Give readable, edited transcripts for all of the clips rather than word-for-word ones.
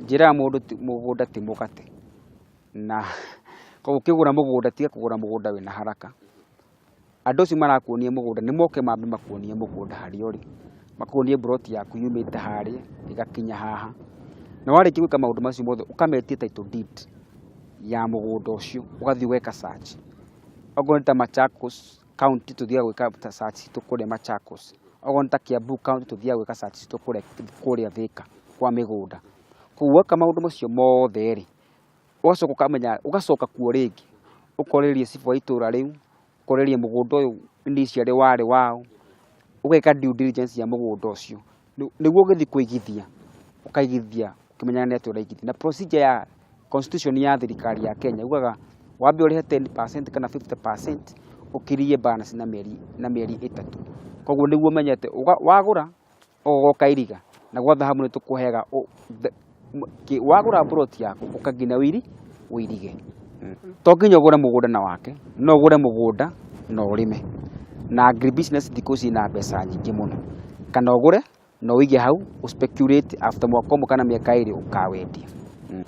Njĩraga mũndũ mũgũnda ti mũgate, na koguo ũkĩgũra mũgũnda tiga kũgũra mũgũnda wĩna haraka. Andũ acio marakuonia mũgũnda nĩ moke mambe makuonie mũgũnda harĩa ũrĩ, makuonie mburoti yaku yumĩte harĩa ĩgakinya haha. Na warĩkia gwĩka maũndũ macio mothe ũkametia title deed ya mũgũnda ũcio, ũgathiĩ ũgeka search. Okorwo nĩ ta Machakos county tũthiaga gwĩka search citũ kũrĩa Machakos, okorwo nĩ ta Kiambu county tũthiaga gwĩka search citũ kũrĩa Thĩka kwa mĩgũnda. Koguo weka maũndũ macio mothe rĩ, ũgacoka ũkamenya, ũgacoka kuo rĩngĩ, ũkorĩria cibũ wa itũra rĩu, ũkorĩria mũgũnda ũyũ initially warĩ waũ, ũgeka due diligence ya mũgũnda ũcio, nĩguo ũgĩthiĩ kũigithia, ũkaigithia ũkĩmenyaga nĩ atĩa ũraigithia. Na procedure ya constitution ya thirikari ya Kenya yugaga wambe ũrĩhe 10% kana 50% ũkirie balance na mĩeri 3. Koguo nĩguo ũmenye atĩ wagũra ũgoka iriga na gwa thahabu nĩ tũkũheaga wagũra mburoti yaku ũka nginya ũirige. To nginya ũgũre mũgũnda na wake, no ũgũre mũgũnda na ũrĩme. Na agribusiness thikũ ici ina mbeca nyingĩ mũno. Kana ũgũre na ũige hau ũ speculate after mwaka ũmwe kana mĩaka 2 ũkawendia.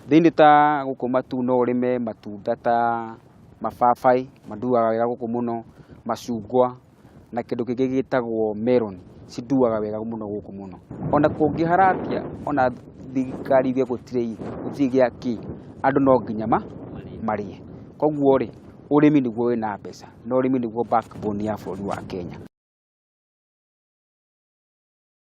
Thĩinĩ ta gũkũ Matuu no ũrĩme matunda ta mababaĩ manduaga wega gũkũ mũno, macungwa na kĩndũ kĩngĩ gĩtagwo melon cinduaga wega mũno gũkũ mũno. Ona kũngĩhara atĩa ona thirikari yuge gũtirĩ gũtirĩ gĩa kĩ, andũ no nginya marĩe. Koguo rĩ, ũrĩmi nĩguo wĩna mbeca na ũrĩmi nĩguo backbone ya bũrũri wa Kenya.